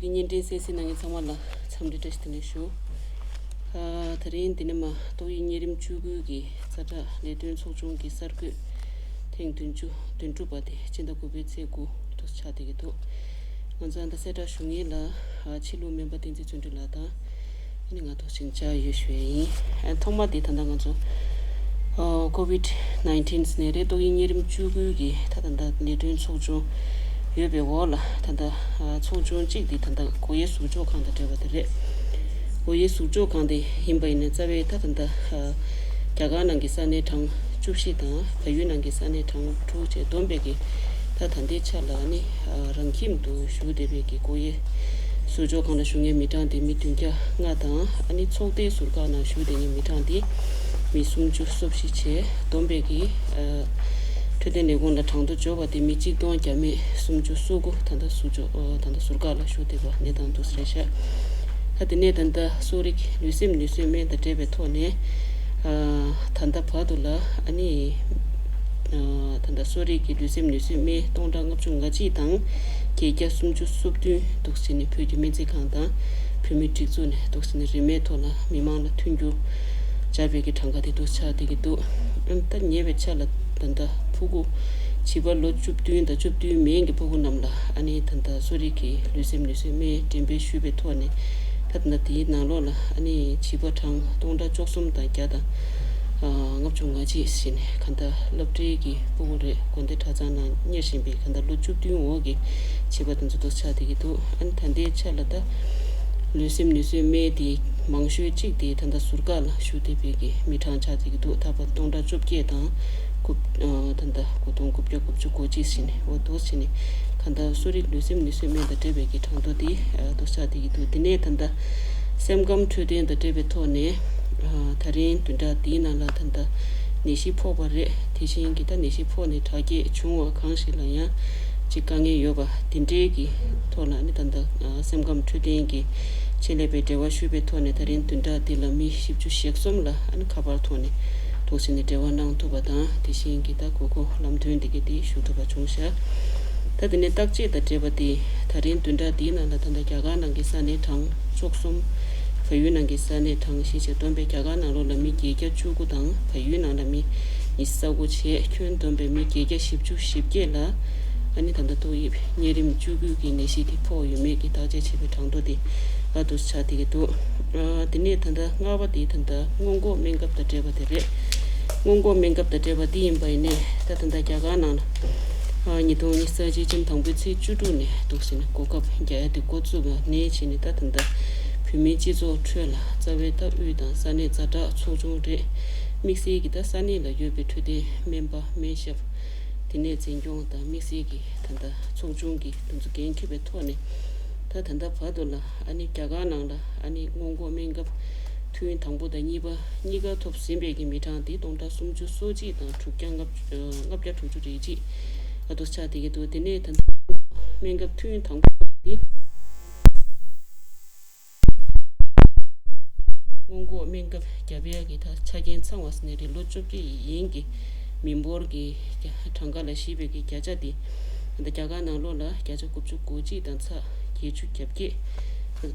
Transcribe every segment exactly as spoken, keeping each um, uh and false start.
གི་བརྙན་འཕྲིན་གསན་གཟིགས་གནང་མཁན་ཚང་མ་ལ་འཚམས་འདྲི་བཀྲ་ཤིས་བདེ་ལེགས་ཞུ། ཨ། ད་རིང་འདི་ནས་མར་ཏོག་དབྱིབས་གཉན་རིམས་བཅུ་དགུ་གི་ཛ་དྲག་ལས་དོན་ཚོགས་ཆུང་གི་གསར་འགོད་ཐེངས་བདུན་ཅུ་དོན་དྲུག་པ་དེ་སྤྱི་ཟླ་དགུ་པའི་ཚེས་དགུ་དུ་ཆགས་བསྡད་ཀྱི་འདུག་ང་ཚོ་ཨ་ད་གསལ་བསྒྲགས་ཞུ་མཁན་ལ། ཨ། ཕྱི་ལུགས་སྨན་པ་བསྟན་འཛིན་བརྩོན་འགྲུས་ལགས་དང་། ཨ་ནི་ང་ཐུགས་རྗེ་ཆེ་ཡོད་ཞུ་ཡ་ཡིན། ཨ། ཐོག་མ་དེ་ད་ལྟ་ང་ཚོ་ཨ་ཀོ་ཝིད་ནའིན་ཊིན་ནད་རིགས་ཏོག་དབྱིབས་གཉན་རིམས་བཅུ་དགུ་གི་ད་ད་ལྟ་ལས་དོན་ཚོགས་ཆུང་ཡོད་པའི་འོག་ལ། ད་ལྟ་ཨ་ཚོགས་ཆུང་གཅིག་དེ་ད་ལྟ་སྒོ་དབྱེ་ཟུར་འཇོག་ཁང་དང་འབྲེལ་བ་དེ་རེད། སྒོ་དབྱེ་ཟུར་འཇོག་ཁང་དེ་ཡིན་པ་ཡིན་ན། རྩ་བའི་ད་ད་ལྟ་ཨ་རྒྱ་གར་ནང་གི་ས་གནས་གྲངས་བཅུ་བཞི་དང་བལ་ཡུལ་ནང་གི་ས་གནས་གྲངས་དྲུག་བཅས་བསྡོམས་པའི་གི་ད་ད་ལྟའི་ཆ་ལ་ནི་ཨ་རང་ཁྱིམ་དུ་བཞུགས་བསྡད་པའི་གི་སྒོ་དབྱེ་ཟུར་འཇོག་ཁང་ལ་བཞུགས་མཁན་མི་གྲངས་དེ་མི་བདུན་བརྒྱ་ལྔ་དང་། ཨ་ནི་ཚོགས་སྡེའི་ཟུར་བཀག་ནང་བཞུགས་བསྡད་མཁན་མི་གྲངས་དེ་མི་སུམ་ཅུ་སོ་བཞི་བྱས་བསྡོམས་པའི་གི་ཨ་འཕྲོད་བསྟེན་ལས་ཁུངས་ལ་གྲངས་ཐོ་འབྱོར་བ་དེ་མི་གཅིག་སྟོང་བརྒྱ་མེད་སུམ་ཅུ་སོ་དགུ་ད་ལྟ་ཟུར་འཇོག་ཨ་ད་ལྟ་ཟུར་བཀག་ལ་བཞུགས་བསྡད་པ་གནས་སྟངས་འདུག་ཟེར་ཤག་ད་དེ་ནས་ད་ལྟ་གསོ་རིག་ལུས་སེམས་ནུས་གསོའི་སྨན་དང་འབྲེལ་བའི་ཐོག་ནས་ཨ་ད་ལྟ་བར་དུ་ལ་ཨ་ནི་ཨ་ད་ལྟ་གསོ་རིག་གི་ལུས་སེམས་ནུས་གསོའི་སྨན་སྟོང་ཕྲག་ལྔ་བཅུ་ང་གཅིག་དང་བརྒྱད་བརྒྱ་སུམ་ཅུ་སོ་བདུན་འདུག་ཟེར་ནས་བོད་ཀྱི་སྨན་རྩིས་ཁང་དང་བོད་མིའི་སྒྲིག་འཛུགས་ནས་འདུག་ཟེར་ནས་རིན་མེད་ཐོག་ལ་མི་མང་ལ་མཐུན་འགྱུར་བྱ་བའི་གི་གྲངས་ཀ་དེ་འདུག་ཆགས་བསྡད་ཀྱི་འདུག་ཨ་ནི་ད་ཉེ་བའི་ཆར་ལ་ད་ལྟ་ཕྲུ་གུ་བྱིས་པ་ལོ་བཅུ་བདུན་དང་བཅུ་བདུན་མན་གྱི་ཕྲུ་གུ་རྣམས་ལ་ཨ་ནི་ད་ལྟ་གསོ་རིག་གི་ལུས་སེམས་ནུས་གསོའི་སྨན་འགྲེམས་སྤེལ་ཞུས་པའི་ཐོག་ནས། ད་ལྟ་དེའི་ནང་ལོགས་ལ་ཨ་ནི་བྱིས་པ་གྲངས་སྟོང་ཕྲག་བཅུ་གསུམ་དང་བརྒྱ་དང་ཨ་ལྔ་བཅུ་ང་གཅིག་ཟིན་ནས། གང་ལྟར་སློབ་གྲྭའི་གི་ཕྲུ་གུ་རེད། དགོན་སྡེ་གྲྭ་ཚང་ནང་གཉེར་བཞིན་པའི་གང་ལྟར་ལོ་བཅུ་བདུན་འོག་གི་བྱིས་པ་དེ་ཚོ་འདུག་ཆགས་བསྡད་ཀྱི་འདུག་ཨ་ནི་ད་ལྟའི་ཆ་ལ་ད་ལུས་སེམས་ནུས་གསོའི་སྨན་དེ་མང་ཤོས་གཅིག་དེ་ད་ལྟ་ཟུར་བཀག་ལ་བཞུགས་བསྡད་པའི་གི་མི་གྲངས་ཆགས་བསྡད་ཀྱི་འདུག་ད་བར་སྟོང་ཕྲག་བཅོ་བརྒྱད་དང་དགུ་ཨ་ད་ལྟ་དགུ་སྟོང་དགུ་བརྒྱ་དགུ་བཅུ་གོ་གཅིག་ཟིན་ནས། འོ་འདུག་ཟིན་ནས་གང་ལྟར་གསོ་རིག་ལུས་སེམས་ནུས་གསོའི་སྨན་དང་འབྲེལ་བའི་གི་གྲངས་ཐོ་དེ་ཨ་འདུག་ཆགས་བསྡད་ཀྱི་འདུག་དེ་ནས་ད་ལྟ་སེམས་ཁམས་འཕྲོད་བསྟེན་དང་འབྲེལ་བའི་ཐོག་ནས་ཨ་ད་རིང་བདུན་ཕྲག་འདིའི་ནང་ལ་ད་ལྟ་ནད་གཞི་ཕོག་པ་རེད། དེ་བཞིན་གྱི་ད་ནད་གཞི་ཕོག་ནས་དྲག་སྐྱེད་བྱུང་བ་གང་ཞིག་ལ་ཡང་ཅིག་དཀའ་ངལ་ཡོད་པ་དེ་འདྲའི་གི་ཐོག་ལ་ནི་ད་ལྟ་ཨ་སེམས་ཁམས་འཕྲོད་བསྟེན་གྱི་ཆེད་ལས་པའི་འབྲེལ་བ་ཞུས་པའི་ཐོག་ནས། ད་རིང་བདུན་ཕྲག་འདི་ལ་མི་བཞི་བཅུ་ཞེ་གསུམ་ལ་ཨ་ནི་ཁ་པར་ཐོག་ནས་འདུག་ཟེར་ནས་འབྲེལ་བ་གནང་ཐུབ་པ་དང་། དེ་བཞིན་གྱི་ད་དགོས་མཁོ་ལམ་སྟོན་འདི་གའི་དེ་ཞུ་ཐུབ་པ་བྱུང་ཤག་ད་དེ་ནས་བརྟག་དཔྱད་དང་འབྲེལ་བ་དེ་ད་རིང་བདུན་ཕྲག་འདིའི་ནང་ལ་ད་ལྟ་རྒྱ་གར་ནང་གི་ས་གནས་གྲངས་བཅུ་གསུམ། བལ་ཡུལ་ནང་གི་ས་གནས་གྲངས་བཞི་བཅས་བསྡོམས་པས་རྒྱ་གར་ནང་ལོགས་ལ་མི་བརྒྱད་བརྒྱ་བཅུ་དགུ་དང་། བལ་ཡུལ་ནང་ལ་མི་ཉི་ཤུ་རྩ་དགུ་བྱས། ཁྱོན་བསྡོམས་པས་མི་བརྒྱད་བརྒྱ་བཞི་བཅུ་ཞེ་བརྒྱད་ལ་ཨ་ནི་ད་ལྟ་ཏོག་དབྱིབས་གཉན་རིམས་བཅུ་དགུ་གི་ནད་གཞི་དེ་ཕོག་ཡོད་མེད་ཀྱི་བརྟག་དཔྱད་བྱས་པའི་གྲངས་ཐོ་དེ་ཨ་འདུག་ཆགས་བསྡད་ཀྱི་འདུག་ཨ་དེ་ནས་ད་ལྟ་ལྔ་པ་དེ་ད་ལྟ་སྔོན་འགོག་སྨན་ཁབ་དང་འབྲེལ་བ་དེ་རེད། སྔོན་འགོག་སྨན་ཁབ་དང་འབྲེལ་བ་འདི་ཡིན་པ་ཡིན་ནའི་ད་ད་ལྟ་རྒྱ་གར་ནང་ལ་ཨ་ཉིས་སྟོང་ཉི་ཤུ་རྩ་གཅིག་སྤྱི་ཟླ་དང་པོའི་ཚེས་བཅུ་དྲུག་ནས་འདུག་ཟེར་ནས་གོ་སྐབས་རྒྱག་ཡ་དེ་འགོ་བཙུགས་པ་ནས་བྱས་ནས་ད་ད་ལྟ་བོད་མིའི་སྤྱི་ཚོགས་ཁྲོད་ལ་རྩ་བའི་ད་དབུས་དང་ས་གནས་ཛ་དྲག་ཚོགས་ཆུང་རེད། དམིགས་བསལ་གྱི་ད་ས་གནས་ལ་ཡོད་པའི་འཕྲོད་བསྟེན་སྨན་པ་སྨན་ཞབས། དེ་ནས་འཛིན་སྐྱོང་དང་དམིགས་བསལ་གྱི་ད་ལྟ་ཚོགས་ཆུང་གི་དེ་ཚོ་འགན་འཁྱེར་བའི་ཐོག་ནས། ད་ད་ལྟ་བར་དུ་ལ་ཨ་ནི་རྒྱ་གར་ནང་ལ་ཨ་ནི་སྔོན་འགོག་སྨན་ཁབ་ཐུན་དང་པོ་དང་གཉིས་པ་གཉིས་ཀ་ཐོབ་ཟིན་པའི་གི་མི་གྲངས་དེ་སྟོང་ཕྲག་སུམ་ཅུ་སོ་གཅིག་དང་དྲུག་བརྒྱ་ལྔ་ལྔ་བརྒྱ་དྲུག་ཅུ་རེ་གཅིག་ཨ་འདུག་ཆགས་བསྡད་ཀྱི་འདུག་དེ་ནས་ད་ལྟ་སྨན་ཁབ་ཐུན་དང་པོ་དེ། སྔོན་འགོག་སྨན་ཁབ་བརྒྱབ་ཡག་གི་ད་ཆ་རྐྱེན་ཚང་བ་ཟེར་ནའི་རེད། ལོ་བཅོ་བརྒྱད་ཡན་གྱི་མི་འབོར་གྱི་གྲངས་ཀ་ལ་གཞིགས་པའི་གི་བརྒྱ་ཆ་དེ་ད་ལྟ་རྒྱ་གར་ནང་ལོགས་ལ་བརྒྱ་ཆ་དགུ་བཅུ་གོ་གཅིག་དང་ཚེག་བརྒྱད་ཅུ་གྱ་བརྒྱད་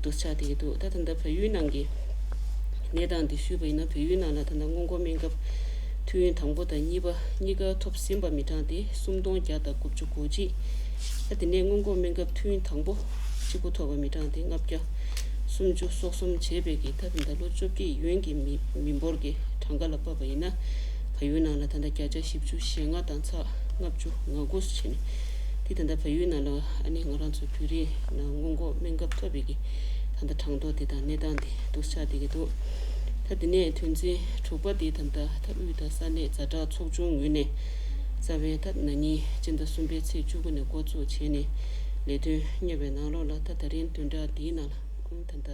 འདུག་ཆགས་བསྡད་ཀྱི་འདུག་ད་ད་ལྟ་བལ་ཡུལ་ནང་གི་གནས་སྟངས་དེ་ཞུས་པ་ཡིན་ན། བལ་ཡུལ་ནང་ལ་ད་ལྟ་སྔོན་འགོག་སྨན་ཁབ་ཐུན་དང་པོ་དང་གཉིས་པ་གཉིས་ཀ་ཐོབ་ཟིན་པ་མི་གྲངས་དེ་སུམ་སྟོང་བརྒྱ་དང་དགུ་བཅུ་གོ་གཅིག་ད་དེ་ནས་སྔོན་འགོག་སྨན་ཁབ་ཐུན་དང་པོ་གཅིག་པུ་ཐོབ་པ་མི་གྲངས་དེ་ལྔ་བརྒྱ་སུམ་ཅུ་སོ་གསུམ་བྱས་པའི་གི་ད་ད་ལྟ་ལོ་བཅོ་བརྒྱད་ཡན་གྱི་མི་མི་འབོར་གྱི་གྲངས་ཀ་ལ་དཔག་པ་ཡིན་ན། བལ་ཡུལ་ནང་ལ་ད་ལྟ་བརྒྱ་ཆ་བཞི་བཅུ་ཞེ་ལྔ་དང་ཚེག་ལྔ་བཅུ་ང་དགུ་ཟེར་ནས། དེ་ད་ལྟ་བལ་ཡུལ་ནང་ལ་ཨ་ནི་ང་རང་ཚོ་བོད་རིགས་ནང་སྔོན་འགོག་སྨན་ཁབ་ཐོབ་པའི་གི་ད་ལྟ་གྲངས་ཐོ་དེ་དང་གནས་སྟངས་དེ་འདུག་ཆགས་བསྡད་ཀྱི་འདུག་ད་དེ་ནས་དོན་ཚན་དྲུག་པ་དེ་ད་ལྟ་ད་དབུས་དང་ས་གནས་ཛ་དྲག་ཚོགས་ཆུང་ངོས་ནས་རྩ་བའི་ད་ན་ནིང་སྤྱི་ཟླ་གསུམ་པའི་ཚེས་བཅུ་དགུ་ནས་འགོ་བཙུགས་བྱས་ནས་ལས་དོན་གཉེར་བའི་ནང་ལོགས་ལ། ད་ད་རིང་བདུན་ཕྲག་འདིའི་ནང་ལ་ད་ལྟ་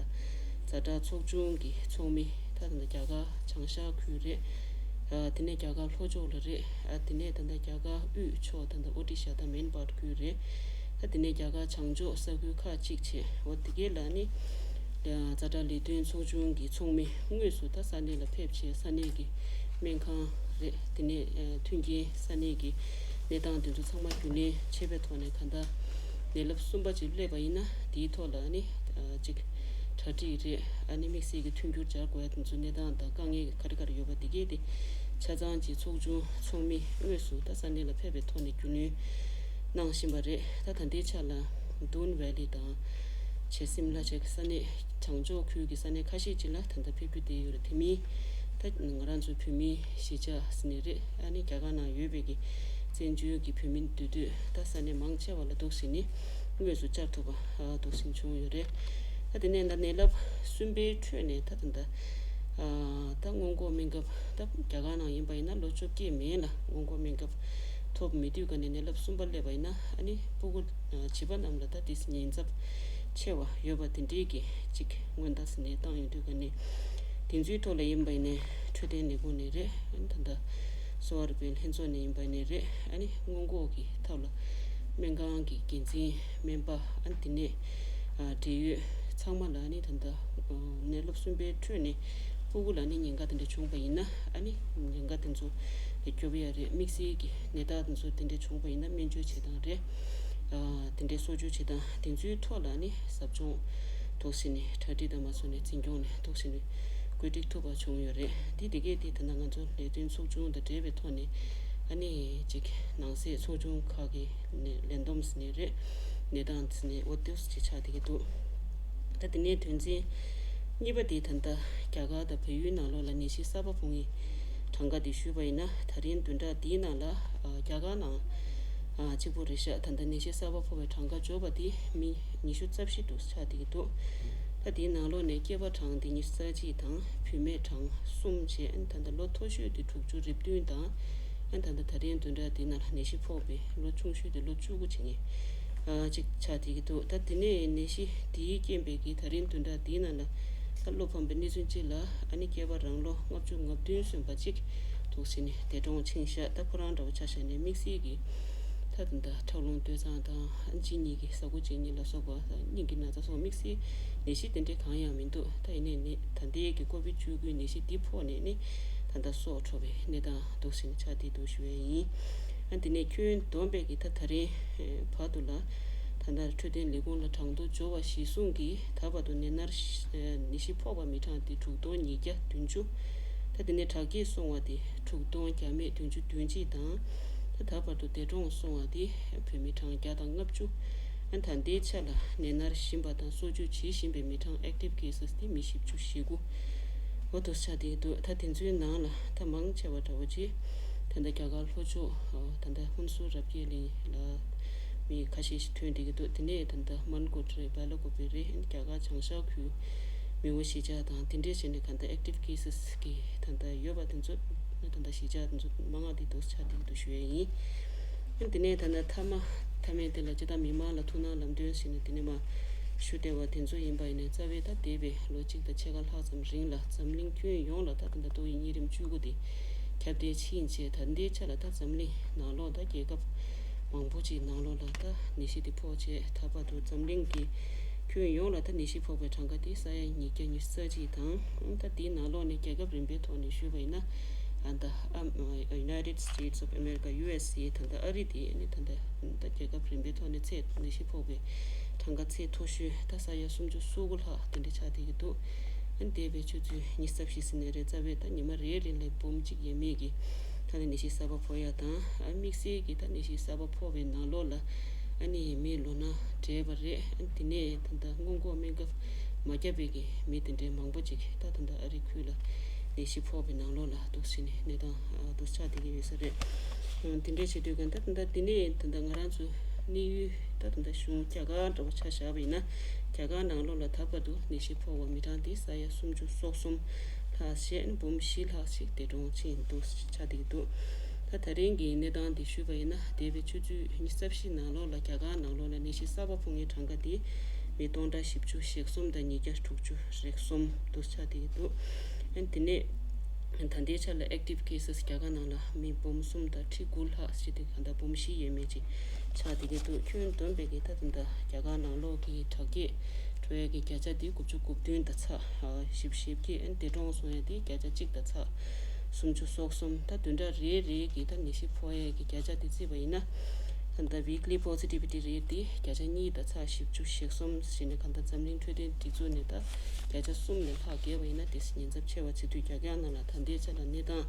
ཛ་དྲག་ཚོགས་ཆུང་གི་ཚོགས་མི་ད་ད་ལྟ་རྒྱ་གར་བྱང་ཤར་ཁུལ་རེད། ཨ་དེ་ནས་རྒྱ་གར་ལྷོ་ཕྱོགས་ལ་རེད། ཨ་དེ་ནས་ད་ལྟ་རྒྱ་གར་དབུས་ཕྱོགས་ད་ལྟ་ཨོ་ཏི་ཤ་དང་མེན་པར་ཁུལ་རེད། ཨ་དེ་ནས་རྒྱ་གར་བྱང་ཕྱོགས་ས་ཁུལ་ཁག་ཅིག་བྱས། འོ་དེ་གའི་ལ་ནི་ཛ་དྲག་ལས་དོན་ཚོགས་ཆུང་གི་ཚོགས་མི་དངོས་སུ་ད་ས་གནས་ལ་ཕེབས་བྱས། ས་གནས་ཀྱི་སྨན་ཁང་རེད། དེ་ནས་ཨ་མཐུན་རྐྱེན་ས་གནས་ཀྱི་གནས་སྟངས་དེ་ཚོ་ཚང་མ་རྒྱུས་ལོན་བྱས་པའི་ཐོག་ནས་གང་ལྟར་ ནད་རླབས་གསུམ་པ་ཅིག་སླེབས་པ་ཡིན་ན། དེའི་ཐོག་ལ་ཨ་ནི་ཅིག་གྲ་སྒྲིག་རེད། ཨ་ནི་དམིགས་བསལ་གྱི་མཐུན་འགྱུར་སྦྱར་དགོས་ཡ་དེ་ཚོ་གནས་སྟངས་དང་དཀའ་ངལ་ག་རེ་ག་རེ་ཡོད་པ་དེ་གས་དེ་ཆ་ཚང་ཅིག་ཚོགས་ཆུང་ཚོགས་མི་དངོས་སུ་ད་ས་གནས་ལ་ཕེབས་པའི་ཐོག་ནས་རྒྱུས་ལོན་གནང་བཞིན་པ་རེད། ད་ད་ལྟའི་ཆ་ལ་Doon Valley དང་བྱེ་སིམ་ལ་བཅས་ཀྱི་ས་གནས་བྱང་ཕྱོགས་ཁུལ་གྱི་ས་གནས་ཁ་ཤས་ཅིག་ལ་ད་ལྟ་ཕེབས་རྒྱུ་བསྡད་ཡོད་རེད། དེ་མིན་ད་ང་རང་ཚོའི་བོད་མིའི་གཞིས་ཆགས་ཟེར་ནའི་རེད། ཨ་ནི་རྒྱ་གར་ནང་ཡོད་པའི་གི་བཙན་བྱོལ་གྱི་བོད་མི་འདུས་སྡོད་ད་ས་གནས་མང་ཆེ་བ་ལ་འདུག་སེ་ནི་དངོས་སུ་བཅར་ཐུབ་པ་འདུག་སེ་བྱུང་ཡོད་རེད། ད་དེ་ནས་ད་ནད་རླབས་གསུམ་པའི་ཁྲོད་ནས་ད་ད་ད་ད་སྔོན་འགོག་སྨན་ཁབ་ད་རྒྱ་གར་ནང་ཡིན་པ་ཡིན་ན་ལོ་བཅོ་བརྒྱད་མན་ལ་སྔོན་འགོག་སྨན་ཁབ་ཐོབ་མེད་དུས་ཀ་ནས་ནད་རླབས་གསུམ་པ་སླེབས་པ་ཡིན་ན། ཨ་ནི་སྤུ་གུ་བྱིས་པ་རྣམས་ལ་ད་དེ་ཉེན་ཚབས་ཆེ་བ་ཡོད་པ་དེ་འདྲའི་གི་ཅིག་སྔོན་བརྡ་ཟེར་ནས་བཏང་ཡོང་དུས་ཀ་ནས། དེ་ཚོའི་ཐོག་ལ་ཡིན་པ་ཡིན་ནའི་འཕྲོད་བསྟེན་ལས་ཁུངས་ནས་རེད། ཨ་ནི་ད་ལྟ་གསོ་བ་རིག་པའི་ལྷན་ཚོགས་ནས་ཡིན་པ་ཡིན་ནའི་རེད། ཨ་ནི་སྔོན་འགོག་གི་ཐབས་ལ་སྨན་ཁང་གི་འགན་འཛིན་སྨན་པ། ཨ་ནི་དེ་ནས་འབྲེལ་ཡོད་ཚང་མ་ལ་ཨ་ནི་ད་ལྟ་ནད་རླབས་གསུམ་པའི་ཁྲོད་ནས་སྤུ་གུ་ལ་ནི་ཉེན་ཁ་དེ་འདྲ་བྱུང་བ་ཡིན་ན། ཨ་ནི་ཉེན་ཁ་དེ་ཚོ་ལས་སྐྱོབ་ཡ་རེད། དམིགས་བསལ་གྱི་ནད་རྟགས་དེ་ཚོ་དེ་འདྲ་བྱུང་བ་ཡིན་ན་སྨན་བཅོས་བྱེད་སྟངས་རེད། དེ་འདྲའི་གསོ་བཅོས་བྱེད་སྟངས་དེ་ཚོའི་ཐོག་ལ་ནི་ཟབ་སྦྱོང་འདུག་སེ་ནས་གྲ་སྒྲིག་དང་མ་སོང་ནས་འཛིན་སྐྱོང་ནས་འདུག་སེ་ནས་བཀོད་སྒྲིག་ཐུབ་པ་བྱུང་ཡོད་རེད། དེ་དེ་གས་དེ་ད་ལྟ་ང་ཚོ་ལས་དོན་ཚོགས་ཆུང་དང་འབྲེལ་བའི་ཐོག་ནས་ཨ་ནི་ཅིག་ནང་སྲིད་ཚོགས་ཆུང་ཁག་གི་ནས་ལས་བསྡོམས་ཟེར་ནས་རེད། གནས་སྟངས་ཟེར་ནས་འོ་དེ་ཅིག་ཆགས་བསྡད་ཀྱི་འདུག་ད་དེ་ནས་དོན་ཚན་གཉིས་པ་དེ་ད་ལྟ་རྒྱ་གར་དང་བལ་ཡུལ་ནང་ལོགས་ལ་ནད་གཞི་གསར་པ་ཕོག་མཁན་གྲངས་ཀ་དེ་ཞུས་པ་ཡིན་ན། ད་རིང་བདུན་ཕྲག་འདིའི་ནང་ལ་རྒྱ་གར་ནང་གཅིག་པོ་རེད་ཤག་ད་ལྟ་ནད་གཞི་གསར་པ་ཕོག་པའི་གྲངས་ཀ་འབྱོར་བ་དེ་མི་ཉི་ཤུ་རྩ་བཞི་འདུག་ཆགས་བསྡད་ཀྱི་འདུག་ད་དེའི་ནང་ལོགས་ནས་སྐྱེས་པ་གྲངས་དེ་ཉི་ཤུ་རྩ་གཅིག་དང་། བུད་མེད་གྲངས་གསུམ་བྱས། ཨ་ནི་ད་ལྟ་ལོ་མཐོ་ཤོས་དེ་དྲུག་ཅུ་རེ་བདུན་དང་། ཨ་ནི་ད་ལྟ་ད་རིང་བདུན་ཕྲག་འདིའི་ནང་ལ་ནད་གཞི་ཕོག་པའི་ལོ་ཆུང་ཤོས་དེ་ལོ་བཅུ་དགུ་བྱེད་མཁན་ཅིག་ཆགས་བསྡད་ཀྱི་འདུག་ད་དེ་ནས་ནད་གཞི་དེའི་རྐྱེན་པས་ཀྱི་ད་རིང་བདུན་ཕྲག་འདིའི་ནང་ལ་ད་བློ་ཕམ་པའི་གནས་ཚུལ་གཅིག་ལ། ཨ་ནི་སྐྱེས་པ་རང་ལོ་ལྔ་བཅུ་ང་བདུན་སོན་པ་གཅིག་འདུག་སེ་ནས་འདས་གྲོངས་ཕྱིན་ཤག་ད་ཁོ་རང་འདྲ་བོ་ཆ་བཞག་ནས་དམིགས་བསལ་གྱི་ད་ད་ལྟ་ཁྲག་རླུང་སྟོད་འཚངས་དང་། ཨ་ནི་གཅིན་སྙི་གི་ཟ་ཁུ་གཅིན་སྙི་ལ་སོགས་པ། སྙིང་གི་ན་ཚ་སོགས་དམིགས་བསལ་ནད་གཞི་དེ་འདྲའི་གང་ཡང་མི་འདུག་ད་ཡིན་ནའི་ནི་ད་ལྟའི་གི་ཀོ་བིད་བཅུ་དགུའི་ནད་གཞི་འདི་ཕོག་ནས་ནི་ད་ལྟ་སྲོག་འཕྲོག་པའི་གནས་སྟངས་འདུག་སེ་ནས་ཆགས་བསྡད་འདུག་ཞུ་ཡས་ཡིན། ཨ་ནི་དེ་ནས་ཁྱོན་བསྡོམས་པའི་གི་ད་ད་རིང་བར་དུ་ལ་ད་ལྟ་འཕྲོད་བསྟེན་ལས་ཁུངས་ལ་གྲངས་ཐོ་འབྱོར་བ་གཞིར་བཟུང་གིས། ད་བར་དུ་ནད་མནར་ནད་གཞི་ཕོག་པ་མི་གྲངས་དེ་དྲུག་སྟོང་ཉིས་བརྒྱ་བདུན་ཅུ། ད་དེ་ནས་དྲག་སྐྱེད་སོང་བ་དེ་དྲུག་སྟོང་བརྒྱ་མེད་བདུན་ཅུ་དོན་གཅིག་དང་། ད་ད་བར་དུ་འདས་གྲོངས་སོང་བ་དེ་བོད་མི་གྲངས་བརྒྱ་དང་ལྔ་བཅུ། ཨ་ནི་ད་ལྟའི་ཆ་ལ་ནད་མནར་བཞིན་པ་དང་གསོ་བཅོས་བྱེད་བཞིན་པའི་མི་གྲངས་active cases དེ་མི་བཞི་བཅུ་ཞེ་དགུ་འོ་དེ་ཆགས་བསྡད་འདུག་ད་དེ་ཚོའི་ནང་ལ་ད་མང་ཆེ་བ་འདྲ་བོ་ཅིག་ད་ལྟ་རྒྱ་གར་ལྷོ་ཕྱོགས་ད་ལྟ་ཧུན་སུར་རབ་རྒྱས་གླིང་ལ་མི་ཁ་ཤས་ཤིག་ཐོན་བསྡད་ཀྱི་འདུག་དེ་ནས་ད་ལྟ་མན་གོཊ་རེད། སྦེལ་ཀོབ་རེད། རྒྱ་གར་བྱང་ཤར་ཁུལ་མེའོ་གཞིས་ཆགས་དང་དེ་འདྲས་བྱས་ནས་གང་ལྟར་active cases གི་ད་ལྟ་ཡོད་པ་དེ་ཚོ་ད་ལྟ་གཞིས་ཆགས་དེ་ཚོ་མང་བ་དེ་འདུག་ཆགས་བསྡད་ཀྱི་འདུག་ཞུ་ཡས་ཡིན། དེ་ནས་ད་ལྟ་མཐའ་མ་མཐའ་མའི་དེ་ལ་སྤྱིར་བཏང་མི་མང་ལ་ཐུགས་སྣང་ལམ་སྟོན་ཟེར་ནས་དེ་ནས་མར་ཞུ་བདེ་བ་དེ་ཚོ་ཡིན་པ་ཡིན་ནའི། རྩ་བའི་ད་འདས་པའི་ལོ་གཅིག་དང་ཕྱེད་ཀ་ལྷག་ཙམ་རིང་ལ་འཛམ་གླིང་ཁྱོན་ཡོངས་ལ་ད་ད་ལྟ་ཏོག་དབྱིབས་གཉན་རིམས་བཅུ་དགུ་དེ་ཁྱབ་གདལ་ཕྱིན་རྗེས། ད་ལྟའི་ཆ་ལ་ད་འཛམ་གླིང་ནང་ལོགས་ད་རྒྱལ་ཁབ་མང་པོ་ཅིག་ནང་ལོགས་ལ་ད་ནད་གཞི་དེ་ཕོག་རྗེས། ད་བར་དུ་འཛམ་གླིང་གི་ཁྱོན་ཡོངས་ལ་ད་ནད་གཞི་ཕོག་པའི་གྲངས་ཀ་དེ་ས་ཡ་ཉིས་བརྒྱ་ཉི་ཤུ་རྩ་གཅིག་དང་། ད་དེའི་ནང་ལོགས་ནས་རྒྱལ་ཁབ་རིམ་པའི་ཐོག་ནས་ཞུས་པ་ཡིན་ན། ཨ་ད་ཨ་United States of America, U S A ད་ལྟ་ཨ་རི་དེ་ནི་ད་ལྟ་ད་རྒྱལ་ཁབ་རིམ་པའི་ཐོག་ནས་ཚད་ནད་གཞི་ཕོག་པའི་གྲངས་ཀ་ཚད་མཐོ་ཤོས་ད་ས་ཡ་སུམ་ཅུ་སོ་དགུ་ལྷག་དེ་འདྲ་ཆགས་བསྡད་ཀྱི་འདུག་ཨ་ནི་འདས་པའི་ཆུ་ཚོད་ཉི་ཤུ་རྩ་བཞི་ཟིན་ནས་རེད། རྩ་བའི་ད་ཉི་མ་རེ་རེ་ལ་འབུམ་གཅིག་ཡས་མས་ཀྱི་ད་ནི་ནད་གཞི་གསར་པ་ཕོག་ཡ་དང་། ཨ་དམིགས་བསལ་གྱི་ད་ནད་གཞི་གསར་པ་ཕོག་པའི་ནང་ལོགས་ལ་ཨ་ནི་མི་ལོ་ན་བགྲེས་པ་རེད། ཨ་ནི་དེ་ནས་ད་ལྟ་སྔོན་འགོག་སྨན་ཁབ་མ་བརྒྱབ་པའི་གི་མི་དེ་འདྲའི་མང་པོ་ཅིག་ད་ད་ལྟ་ཨ་རི་ཁུལ་ལ་ནད་གཞི་ཕོག་པའི་ནང་ལོགས་ལ་འདུག་སེ་ནས་གནས་སྟངས་འདུག་ཆགས་བསྡད་ཀྱི་ཡོད་ས་རེད། དེ་འདྲས་བྱེད་དུས་ག་ད་ད་ལྟ་དེ་ནས་ད་ལྟ་ང་རང་ཚོ་གནས་ཡུལ་ད་ད་ལྟ་གཞུང་རྒྱ་གར་འདྲ་བོ་ཆ་བཞག་པ་ཡིན་ན། རྒྱ་གར་ནང་ལོགས་ལ་ད་བར་དུ་ནད་གཞི་ཕོག་པ་མི་གྲངས་དེ་ས་ཡ་སུམ་ཅུ་སོ་གསུམ་ལྷག་བྱས། འབུམ་བཞི་ལྷག་ཞིག་འདས་གྲོངས་ཕྱིན་འདུག་ཆགས་བསྡད་ཀྱི་འདུག་ད་ད་རིང་གི་གནས་སྟངས་འདི་ཞུས་པ་ཡིན་ན། འདས་པའི་ཆུ་ཚོད་ཉི་ཤུ་རྩ་བཞི་ནང་ལོགས་ལ་རྒྱ་གར་ནང་ལོགས་ལ་ནད་གཞི་གསར་པ་ཕོག་མཁན་གྲངས་ཀ་དེ་མི་སྟོང་ཕྲག་བཞི་བཅུ་ཞེ་གསུམ་དང་ཉིས་བརྒྱ་དྲུག་ཅུ་རེ་གསུམ་འདུག་ཆགས་བསྡད་ཀྱི་འདུག་ཨ་ནི་དེ་ནས་ད་ལྟའི་ཆ་ལ་active cases རྒྱ་གར་ནང་ལ་མི་འབུམ་གསུམ་དང་ཁྲི་དགུ་ལྷག་ཞིག་དེ་ག་ད་འབུམ་བཞི་ཡས་མས་ཅིག་ཆགས་བསྡད་ཀྱི་འདུག་ཁྱོན་བསྡོམས་པའི་གི་ད་ད་ལྟ་རྒྱ་གར་ནང་ལོགས་ཀྱི་དྲག་སྐྱེད་འགྲོ་ཡས་ཀྱི་བརྒྱ་ཆ་དེ་དགུ་བཅུ་གོ་བདུན་དང་ཚེག་བཞི་བཅུ་ཞེ་བརྒྱད། ཨ་ནི་འདས་གྲོངས་སོང་ཡས་དེ་བརྒྱ་ཆ་གཅིག་དང་ཚེག་སུམ་ཅུ་སོ་གསུམ། ད་བདུན་ཕྲག་རེ་རེ་གི་ད་ནད་གཞི་ཕོག་ཡས་ཀྱི་བརྒྱ་ཆ་དེ་བརྩིས་པ་ཡིན་ན། གང་ལྟར་weekly positivity rate དེ་བརྒྱ་ཆ་གཉིས་དང་ཚེག་བཞི་བཅུ་ཞེ་གསུམ་ཞེས་ནས་གང་ལྟར་འཛམ་གླིང་འཕྲོད་བསྟེན་སྒྲིག་འཛུགས་ནས་ད་བརྒྱ་ཆ་གསུམ་ནས་ལྷག་བརྒལ་བ་ཡིན་ན་དེ་ཉེན་ཚབས་ཆེ་བ་བྱེད་དུས། རྒྱ་གར་ནང་ལ་ད་ལྟའི་ཆ་ལ་གནས་སྟངས་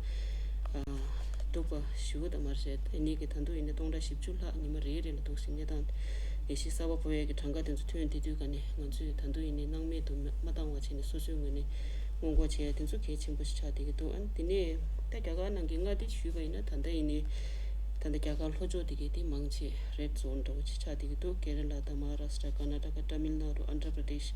སྡུག་པ་ཞེ་པོ་ད་མ་རེད། ཨ་ནི་གི་ད་དུང་ཡིན་ན་སྟོང་ཕྲག་བཞི་བཅུ་ལྷག་ཉི་མ་རེ་རེ་ལ་འདུག་སེ་གནས་སྟངས་ནད་གཞི་གསར་པ་ཕོག་ཡས་ཀྱི་གྲངས་ཀ་དེ་ཚོ་ཐོན་བསྡད་དུས་ག་ནས་ང་ཚོས་ད་དུང་ཡིན་ནའི་སྣང་མེད་དུ་མ་བཏང་བ་བྱས་ནས་སོ་སོའི་ངོས་ནས་སྔོན་འགོག་བྱེད་ཡ་དེ་ཚོ་གལ་ཆེན་པོ་ཞིག་ཆགས་བསྡད་ཀྱི་འདུག་ཨ་ནི་དེ་ནས་ད་རྒྱ་གར་ནང་གི་མངའ་སྡེ་ཞུས་པ་ཡིན་ན་ད་ལྟ་ཡིན་ནའི་ད་ལྟ་རྒྱ་གར་ལྷོ་ཕྱོགས་དེ་གའི་དེ་མང་ཆེ་red zone འདྲ་བོ་ཅིག་ཆགས་བསྡད་ཀྱི་འདུག་ཀེ་ར་ལ་དང་མ་ཧཱ་རཱ་སི་ཏྲ། ཀར་ན་ཊ་ཀ། ཏ་མིལ་ནཱ་ཌུ། ཨན་དྷྲ་པྲ་དེཤ་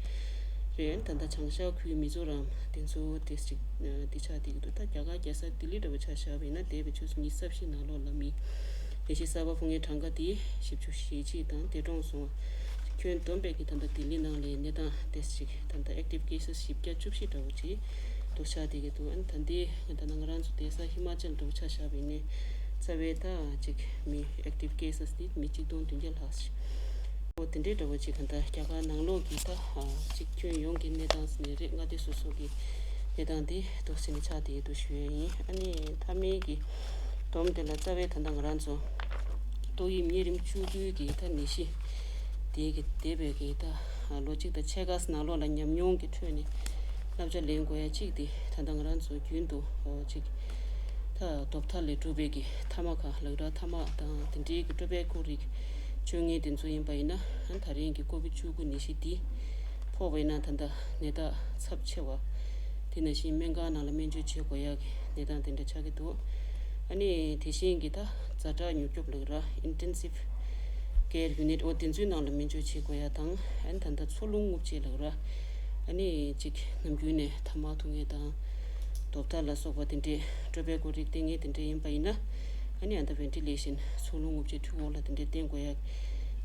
རེད། ད་ལྟ་བྱང་ཤར་ཁུལ་མི་ཛོ་རམ་དེ་ཚོ་དེ་ཅིག་དེ་ཆགས་བསྡད་ཀྱི་འདུག་ད་རྒྱ་གར་རྒྱལ་ས་ལྡི་ལི་འདྲ་བོ་ཆ་བཞག་པ་ཡིན་ན་འདས་པའི་ཆུ་ཚོད་ཉི་ཤུ་རྩ་བཞི་ནང་ལོགས་ལ་མི་ནད་གཞི་གསར་པ་ཕོག་མཁན་གྲངས་ཀ་དེ་བཞི་བཅུ་ཞེ་གཅིག་དང་དེ་གྲོངས་སོང་བ། ཁྱོན་བསྡོམས་པའི་གི་ད་ལྟ་ལྡི་ལི་ནང་ལ་གནས་སྟངས་དེ་ཅིག་ད་ལྟ་active cases བཞི་བརྒྱ་བཅུ་བཞི་འདྲ་བོ་ཅིག་འདུག་ཆགས་བསྡད་ཀྱི་འདུག་ཨ་ནི་ད་ལྟའི་ད་ལྟ་ང་རང་ཚོ་བསྡད་ས་ཧི་མ་ཅལ་འདྲ་བོ་ཆ་བཞག་པ་ཡིན་ན་རྩ་བའི་ད་ཅིག་མི་active cases དེ་མི་གཅིག་སྟོང་བདུན་བརྒྱ་ལྷག་ཞིག་འོ་དེ་འདྲའི་འདྲ་བོ་ཅིག་ག་ད་རྒྱ་གར་ནང་ལོགས་ཀྱི་ད་ཅིག་ཁྱོན་ཡོངས་ཀྱི་གནས་སྟངས་ནས་རེད། མངའ་སྡེ་སོ་སོ་གི་གནས་སྟངས་དེ་འདུག་སེ་ནས་ཆགས་བསྡད་ཡོད་འདུག་ཞུ་ཡས་ཡིན། ཨ་ནི་མཐའ་མའི་གི་བསྡོམས་དེ་ལ་རྩ་བའི་ད་ལྟ་ང་རང་ཚོ་ཏོག་དབྱིབས་གཉན་རིམས་བཅུ་དགུའི་གི་ད་ནད་གཞི་དེ་གི་འདས་པའི་གི་ད་ལོ་གཅིག་དང་ཕྱེད་ཀ་ནང་ལོགས་ལ་ཉམས་མྱོང་གི་ཁྲོད་ནས་བསླབ་བྱ་ལེན་དགོས་ཡ་གཅིག་དེ་ད་ལྟ་ང་རང་ཚོ་རྒྱུན་དུ་ཅིག་ད་རྡོ་ཐག་ལས་གྲུབ་པའི་གི་ཐ་མག་ཁག་ལགས་ར། ཐ་མག་དང་དེ་འདྲའི་གི་ཊོ་བེ་ཀོ་རིགས་སྤྱོད་མཁན་དེ་ཚོ་ཡིན་པ་ཡིན་ན་ཨ་ད་རིང་གི་ཀོ་བིཌ་བཅུ་དགུ་ནད་གཞི་འདི་ཕོག་པ་ཡིན་ན་ད་ལྟ་ནད་རྟགས་ཚབས་ཆེ་བ། དེ་ནང་བཞིན་སྨན་ཁང་ནང་ལ་སྨན་བཅོས་བྱེད་དགོས་ཡག་གི་གནས་སྟངས་དེ་འདྲ་ཆགས་ཀྱི་འདུག་ཨ་ནི་དེ་བཞིན་གྱི་ད་ཛ་དྲག་མྱུར་སྐྱོབ་ལགས་ར། Intensive Care Unit འོ་དེ་ཚོའི་ནང་ལ་སྨན་བཅོས་བྱེད་དགོས་ཡག་དང་། ཨ་ནི་ད་ལྟ་འཚོ་རླུང་རྔུབ་བྱེད་ལགས་ར། ཨ་ནི་གཅིག་ནམ་རྒྱུན་ནས་ཐ་མག་འཐུང་མཁན་དང་། རྡོ་ཐག་ལ་སོགས་པ་དེ་འདྲའི་ཊོ་བེ་ཀོ་རིགས་བསྟེན་མཁན་དེ་འདྲ་ཡིན་པ་ཡིན་ན། ཨ་ནི་ཨ་ད་ཝེན་ཊི་ལེ་ཤན་འཚོ་རླུང་རྔུབ་བྱེད་འཕྲུལ་འཁོར་ལ་དེ་འདྲའི་བསྟེན་དགོས་ཡག་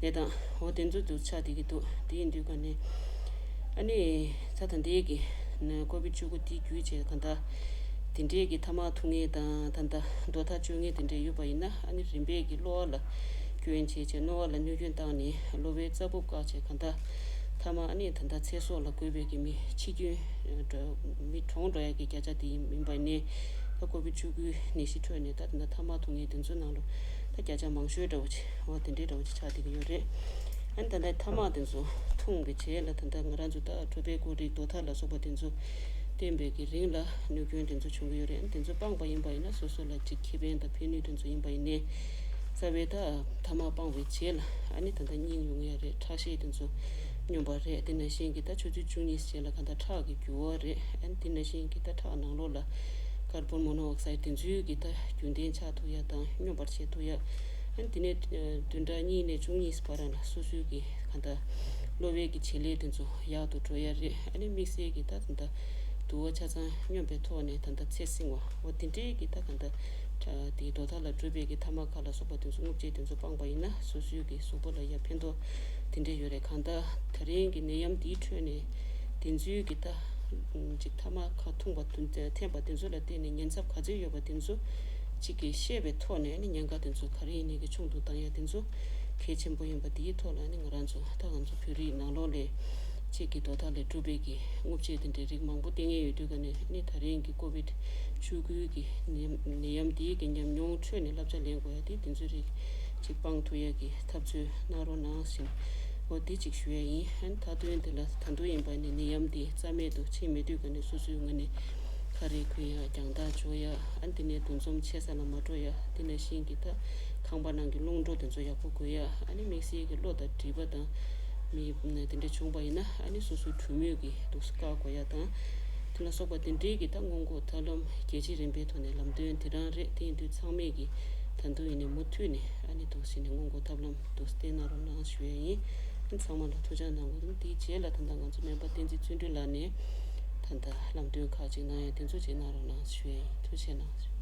གནས་སྟངས་འོ་དེ་ཚོ་འདུག་ཆགས་བསྡད་ཀྱི་འདུག་དེ་ཡིན་དུས་ག་ནས་ཨ་ནི་ད་ད་ལྟའི་གི་ཀོ་བིཌ་བཅུ་དགུ་དེ་བརྒྱུད་བྱས་གང་ལྟར་དེ་འདྲའི་གི་ཐ་མག་འཐུང་མཁན་དང་ད་ལྟ་རྡོ་ཐག་གཅོད་མཁན་དེ་འདྲ་ཡོད་པ་ཡིན་ན་ཨ་ནི་རིམ་པས་གི་གློ་བ་ལ་སྐྱོན་བྱས་བྱས་རྣོ་བ་ལ་གནོད་སྐྱོན་བཏང་ནས་གློ་བའི་རྩ་སྦུབ་བཀག་བྱས་གང་ལྟར་ཐ་མག་ཨ་ནི་ད་ལྟ་ཚེ་སྲོག་ལ་འགོས་པའི་གི་མི་འཆི་སྐྱོན་འགྲོ་མི་གྲོངས་འགྲོ་ཡ་གི་བརྒྱ་ཆ་དེ་ཡིན་པ་ཡིན་ནའི་ད་ཀོ་བིཌ་བཅུ་དགུའི་ནད་གཞི་ཁྲོད་ནས་ད་ད་ལྟ་ཐ་མག་འཐུང་མཁན་དེ་ཚོའི་ནང་ལོ་ད་བརྒྱ་ཆ་མང་ཤོས་འདྲ་བོ་ཅིག་འོ་དེ་འདྲའི་འདྲ་བོ་ཅིག་ཆགས་བསྡད་ཀྱི་ཡོད་རེད། ཨ་ནི་ད་ལྟ་ཐ་མག་དེ་ཚོ་འཐུང་བའི་རྗེས་ལ་ད་ལྟ་ང་རང་ཚོ་ད་ཊོ་བེ་ཀོ་རིགས་རྡོ་ཐག་ལ་སོགས་པ་དེ་ཚོ་བསྟེན་པའི་གི་རིང་ལ་གནོད་སྐྱོན་དེ་ཚོ་བྱུང་གི་ཡོད་རེད། ཨ་ནི་དེ་ཚོ་སྤངས་པ་ཡིན་པ་ཡིན་ན་སོ་སོ་ལ་ཅིག་ཁེ་ཕན་དང་ཕན་ནུས་དེ་ཚོ་ཡིན་པ་ཡིན་ནའི་རྩ་བའི་ད་ཐ་མག་སྤངས་པའི་རྗེས་ལ་ཨ་ནི་ད་ལྟ་སྙིང་ཡོང་ཡ་རེད། ཁྲག་ཤེད་དེ་ཚོ་སྙོམས་པ་རེད། དེ་ནང་བཞིན་གྱི་ད་ཆུ་ཚོད་བཅུ་གཉིས་རྗེས་ལ་གང་ལྟར་ཁྲག་གི་རྒྱུ་བ་རེད། ཨ་ནི་དེ་ནང་བཞིན་གྱི་ད་ཁྲག་ནང་ལོགས་ལ་ཀར་བོན་མོ་ནོ་ཨོག་སའིཌ་དེ་ཚོའི་གི་ད་རྒྱུན་ལྡན་ཆགས་ཐུབ་ཡ་དང་སྙོམས་པར་བྱེད་ཐུབ་ཡ། ཨ་ནི་དེ་ནས་བདུན་ཕྲག་གཉིས་ནས་བཅུ་གཉིས་བར་ལ་སོ་སོའི་གི་གང་ལྟར་གློ་བའི་གི་བྱེད་ལས་དེ་ཚོ་ཡག་ཏུ་འགྲོ་ཡ་རེད། ཨ་ནི་དམིགས་བསལ་གྱི་ད་ད་ལྟ་དུ་བ་ཆ་ཚང་སྙོམས་པའི་ཐོག་ནས་ད་ལྟ་ཚེ་བསྲིང་བ་འོ་དེ་འདྲའི་གི་ད་གང་ལྟར་དེ་རྡོ་ཐག་ལ་གྲུབ་པའི་གི་ཐ་མག་ཁག་ལ་སོགས་པ་དེ་ཚོ་རྔུབ་བྱེད་དེ་ཚོ་སྤངས་པ་ཡིན་ན་སོ་སོའི་གི་གཟུགས་པོ་ལ་ཡ་ཕན་ཐོགས་དེ་འདྲ་ཡོད་རེད། གང་ལྟར་ད་རིང་གི་ནད་ཡམས་འདིའི་ཁྲོད་ནས་དེ་ཚོའི་གི་ད་ཅིག་ཐ་མག་ཁ་འཐུང་བ་དུ་འཐེན་པ་དེ་ཚོ་ལ་བརྟེན་ནས་ཉེན་ཚབས་ག་ཚོད་ཡོད་པ་དེ་ཚོ་གཅིག་གིས་ཤེས་པའི་ཐོག་ནས་ཨ་ནི་ཉེན་ཁ་དེ་ཚོ་ག་རེ་ཡིན་ནའི་གི་ཆུང་དུ་བཏང་ཡ་དེ་ཚོ་གལ་ཆེན་པོ་ཡིན་པ་དེའི་ཐོག་ལ་ཨ་ནི་ང་རང་ཚོ་ད་ང་ཚོ་བོད་རིགས་ནང་ལོགས་ལ་གཅིག་གི་རྡོ་ཐག་ལས་གྲུབ་པའི་གི་རྔུབ་བྱེད་དེ་འདྲའི་རིགས་མང་པོ་བསྟེན་མཁན་ཡོད་དུས་ག་ནས་ཨ་ནི་ད་རིང་གི་ཀོ་བིཌ་བཅུ་དགུ་གི་ནད་ནད་ཡམས་དེའི་གི་ཉམས་མྱོང་ཁྲོད་ནས་བསླབ་བྱ་ལེན་དགོས་ཡ་དེ་དེ་ཚོའི་རིགས་གཅིག་སྤང་ཐུབ་ཡ་གི་ཐབས་ཚུལ་གནང་རོགས་གནང་ཞེས་འོ་དེ་གཅིག་ཞུ་ཡ་ཡིན། ཨ་ནི་མཐའ་དོན་དེ་ལ་ད་དུང་ཡིན་པ་ནི་ནད་ཡམས་དེ་རྩ་མེད་དུ་ཕྱིན་མེད་དུས་ག་ནས་སོ་སོའི་ངོས་ནས་ཁ་རས་གོན་ཡ་རྒྱང་ཐག་འཇོག་ཡ་ཨ་ནི་དེ་ནས་འདུ་འཛོམས་ཆེ་ས་ལ་མ་འགྲོ་ཡ་དེ་ནང་བཞིན་གྱི་ད་ཁང་པ་ནང་གི་རླུང་འགྲོ་དེ་ཚོ་ཡག་པོ་གོན་ཡ་ཨ་ནི་དམིགས་བསལ་གྱི་གློ་དང་མགྲིན་པ་དང་མི་དེ་འདྲ་བྱུང་པ་ཡིན་ན་ཨ་ནི་སོ་སོའི་གྲོས་མོལ་གྱི་འདུག་སེ་བཀག་དགོས་ཡ་དང་དེ་ལ་སོགས་པ་དེ་འདྲའི་གི་ད་སྔོན་འགོག་ཐབས་ལམ་རྒྱལ་སྤྱིའི་རིམ་པའི་ཐོག་ནས་ལམ་སྟོན་དེ་རང་རེད། དེ་ཡིན་དུས་ཚང་མས་གི་ད་དུང་ཡིན་ནའི་མུ་མཐུད་ནས་ཨ་ནི་འདུག་སེ་ནས་སྔོན་འགོག་ཐབས་ལམ་འདུག་སེ་བསྟེན་གནང་རོགས་གནང་ཞུ་ཡ་ཡིན། ཨ་ནི་ཚང་མ་ལ་ཐུགས་ཅག་གནང་དགོས་འདུག་དེའི་རྗེས་ལ་ད་ལྟ་ང་ཚོ་སྨན་པ་བསྟན་འཛིན་བརྩོན་འགྲུས་ལགས་ནས་ད་ལྟ་ལམ་སྟོན་ཁག་ཅིག་གནང་ཡ་དེ་ཚོ་ཅིག་གནང་རོགས་གནང་ཞུ་ཡ་ཡིན། ཐུགས་རྗེ་གནང་།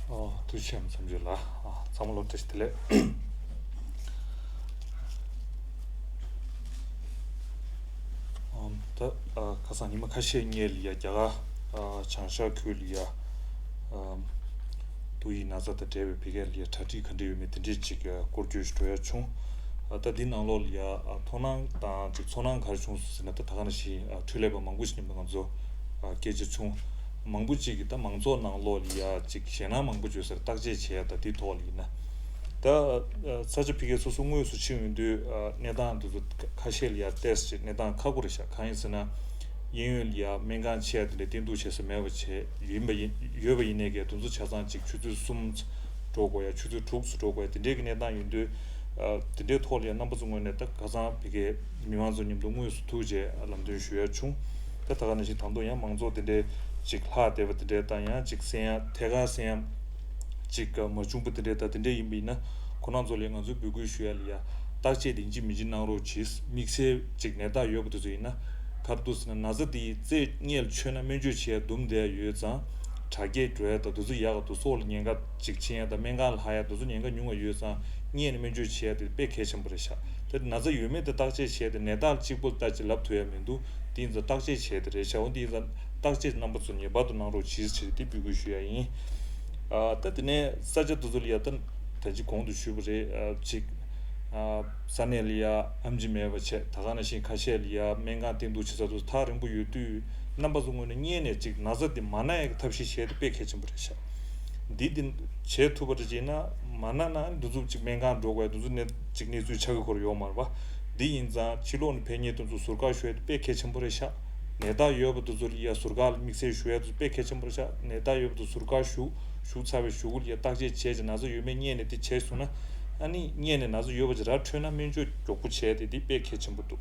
ཨོ། ཐུགས་རྗེ་ཆེ་མཚམས་སྦྱོར་ལགས། ཨ། ཚང་མ་ལ་བཀྲ་ཤིས་བདེ་ལེགས། ཨམ། ད། ཨ། ཁ་སང་ཉི་མ་ཁ་ཤས་སྔོན་ལ་ཡ་རྒྱ་གར། ཨ། བྱང་ཤར་ཁུལ་ལ་ཡ། ཨམ། ཏོག་དབྱིབས་ན་ཚ་དང་འབྲེལ་བའི་བོད་སྐད་ལ་ཡ་གྲ་སྒྲིག་ག་འདྲ་ཡོད་མེད་དེ་འདྲས་ཅིག་སྐོར་སྐྱོད་ཞིག་འགྲོ་ཡ་བྱུང་། ད་འདི་ནང་ལོགས་ལ་ཡ་ཨ་མཐོང་སྣང་དང་ཅིག་ཚོར་སྣང་ག་རེ་བྱུང་སོང་ཟེར་ན། ད་ད་ག་ནང་བཞིན་ཨ་འཕྲོད་ལས་པ་མང་པོ་ཞིག་མཉམ་དུ་ང་ཚོ་ཨ་སྐད་ཆ་བྱུང་། མང་པོ་ཅིག་གིས་ད་མང་ཚོགས་ནང་ལོགས་ལ་ཡ་ཅིག་ཞེད་སྣང་མང་པོ་བྱུང་ཟེར། བརྟག་དཔྱད་བྱས་ད་འདི་ཐོག་ལ་ཡིན་ན། ད་ཨ་ས་ཆ་ཕ་གིར་སོ་སོ་དངོས་སུ་ཕྱིན་ཡོང་དུས་ཨ་གནས་སྟངས་འདི་ཚོ་ཁ་ཤས་ལ་ཡ་ཏོག་ཙམ་ཅིག་གནས་སྟངས་ཁག་པོ་རེད་ཤག་གང་ཡིན་ཟེར་ན། གཡས་གཡོན་ལ་ཡ་སྨན་ཁང་ཆེ་བ་དེ་འདྲ་བསྟེན་གཏུག་བྱེད་ས་མེད་པ་བྱས་ཡིན་པ་ཡིན། ཡོད་པ་ཡིན་ནའི་གལ་དེ་ཚོ་ཆ་ཚང་ཅིག་ཆུ་ཚོད་གསུམ་འགྲོ་དགོས་ཡ་ཆུ་ཚོད་དྲུག་ཙམ་འགྲོ་དགོས་ཡ་དེ་འདྲའི་གི་གནས་སྟངས་ཡིན་དུས། ཨ་དེ་འདྲའི་ཐོག་ལ་ཡང་རྣམ་པ་ཚོ་ངོས་ནས་ད་ཁ་སང་ཕ་གིའི་མི་མང་ཚོ་མཉམ་དུ་དངོས་སུ་ཐུག་རྗེས་ལམ་སྟོན་ཞུ་ཡ་བྱུང་། ད་ད་ག་ནང་བཞིན་ད་དུང་ཡང་མང་ཚོགས་དེ་འདྲའི་ཅིག་ལྷག་བསྡད་པ་དེ་འདྲའི་དང་ཡང་ཅིག་སེམས་ཡ་ཐད་ཀར་སེམས་ཡ་ཅིག་མ་བྱུང་པ་དེ་འདྲའི་ད་དེ་འདྲའི་ཡིན་པ་ཡིན་ན། ཁོ་རང་ཚོ་ལ་ང་ཚོས་འབོད་སྐུལ་ཞུ་ཡ་ལ་ཡ་བརྟག་དཔྱད་དེ་ཡིན་གཅིག་མིན་གཅིག་གནང་རོགས་གྱིས། དམིགས་བསལ་ཅིག་ནད་རྟགས་ཡོད་པ་དེ་ཚོ་ཡིན་ན། ག་རེ་འདུག་ཟེར་ན་ན་ཚ་དེ་རྩེ་སྔོན་ལ་ཆོད་ན་སྨན་བཅོས་བྱེད་ཡ་འདུམ་བསྡད་ཡ་ཡོད་ཙང་། དྲག་སྐྱེད་འགྲོ་ཡ་དང་དེ་ཚོ་ཡག་ག་འདུག་སྲོག་ལ་ཉེན་ཁ་ཅིག་ཕྱིན་ཡ་དང་སྨན་ཁང་ལ་ལྷག་ཡ་དེ་ཚོ་ཉེན་ཁ་ཉུང་བ་ཡོད་ཙང་སྔོན་ནས་སྨན་བཅོས་བྱེད་ཡ་དེ་དཔེ་གལ་ཆེན་པོ་རེད་ཤག་དེ་ན་ཚ་ཡོད་མེད་དེ་བརྟག་དཔྱད་བྱས་ཏེ་ནད་རྟགས་གཅིག་པོ་ལྟ་ཅི་ལབ་ཐུབ་ཡ་མི་འདུག་དེ་ཡིན་ཙང་བརྟག་དཔྱད་བྱས་ཏེ་རེད་ཤག་འོ་དེ་ཡིན་ཙང་བརྟག་དཔྱད་རྣམ་པ་ཚོ་ངེས་པར་དུ་གནང་རོགས་གྱིས་ཞེས་དེ་འབོད་སྐུལ་ཞུ་ཡ་ཡིན། ཨ་ད་དེ་ནས་ས་ཆ་དེ་ཚོ་ལ་ཡ་ད་ད་ཅི་གོང་དུ་ཞུས་པ་རེད། ཨ་ཅིག་ཨ་ས་གནས་ལ་ཡ་ཨེམ་ཆི་མེད་པ་བྱས། ད་ག་ནང་བཞིན་ཁ་ཤས་ལ་ཡ་སྨན་ཁང་བསྟེན་གཏུག་བྱེད་ས་དེ་ཚོ་ཐག་རིང་པོ་ཡོད་དུས་རྣམ་པ་ཚོ་ངོས་ནས་སྔོན་ནས་ཅིག་ན་ཚ་དེ་མ་ན་ཡ་གི་ཐབས་ཤེས་བྱས་ཏེ་དཔེ་གལ་ཆེན་པོ་རེད་ཤག་འདི་འདི་བྱེད་ཐུབ་པ་རེད་ཅེ་ན། མ་ན་ན་འདི་ཚོ་ཅིག་སྨན་ཁང་འགྲོ་དགོས་འདི་ཚོ་ནས་ཅིག་གནས་ཚུལ་ཆགས་ཀྱི་ཁོར་ཡོད་མ་རེད་པ། འདི་ཡིན་ཙང་ཕྱི་ལོགས་ནས་ཕེབས་མཁན་དེ་ཚོ་ཟུར་བཀག་ཞུ་ཡ་དེ་དཔེ་གལ་ཆེན་པོ་རེད་ཤག་ནད་རྟགས་ཡོད་པ་དེ་ཚོ་ལ་ཡ་ཟུར་བཀག་ལ་དམིགས་བསལ་ཞུ་ཡ་དེ་ཚོ་དཔེ་གལ་ཆེན་པོ་རེད་ཤག་ནད་རྟགས་ཡོད་པ་དེ་ཟུར་བཀག་ཞུ་ཞུ་ཚར་བའི་གཞུག་གུ་ལ་ཡ་བརྟག་དཔྱད་བྱས་ཀྱི་ན་ཚ་ཡོད་མེད་སྔོན་ནས་དེ་བྱས་སོང་ན། ཨ་ནི་སྔོན་ནས་ན་ཚ་ཡོད་པ་ཅིག་ར་འཕྲོད་ན་སྨན་བཅོས་མགྱོགས་པོ་བྱས་ཏེ་དེ་དཔེ་གལ་ཆེན་པོ་འདུག་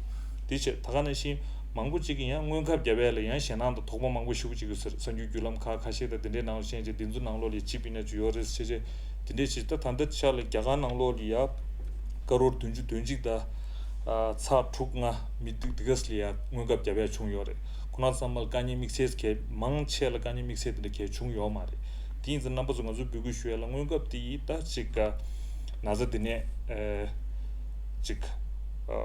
དེ་བྱས་ད་ག་ནང་བཞིན་མང་པོ་ཅིག་གིས་ཡང་སྔོན་ཁབ་བརྒྱབ་ཡ་ལ་ཡང་ཞེད་སྣང་དང་དོགས་པ་མང་པོ་ཞེ་པོ་ཅིག་ཡོད་ཟེར། གསར་འགྱུར་བརྒྱུད་ལམ་ཁག་ཁ་ཤས་དང་དེ་འདྲའི་ནང་ལ་བཤད་ཅིག་དེ་ཚོ་ནང་ལོགས་ལ་ཅིབ་ཡིན་ན་ཅིག་ཡོད་རེད་ཟེར་བྱས་དེ་འདྲའི་ཅིག་ད་ད་ལྟ་ཆ་ལ་རྒྱ་གར་ནང་ལོགས་ལ་ཡ་ཀ་རོར་བདུན་ཅུ་དོན་གཅིག་དང་ཨ་ཚེག་དྲུག་ལྔ་མི་འདུག་དེ་ག་ལ་ཡ་སྔོན་ཁབ་བརྒྱབ་ཡ་བྱུང་ཡོད་རེད། ཁོ་རང་ཚང་མ་ལ་དཀའ་ངལ་དམིགས་བསལ་གལ་མང་ཆེ་ལ་དཀའ་ངལ་དམིགས་བསལ་དེ་འདྲ་གལ་བྱུང་ཡོད་མ་རེད། དེ་ཡིན་ཙང་རྣམ་པ་ཚོ་ང་ཚོས་འབོད་སྐུལ་ཞུ་ཡ་ལ་སྔོན་ཁབ་དེ་ཡིས་ད་ཅིག་ཨ་ན་ཚ་དེ་ནས་ཨ་ཅིག་ཨ་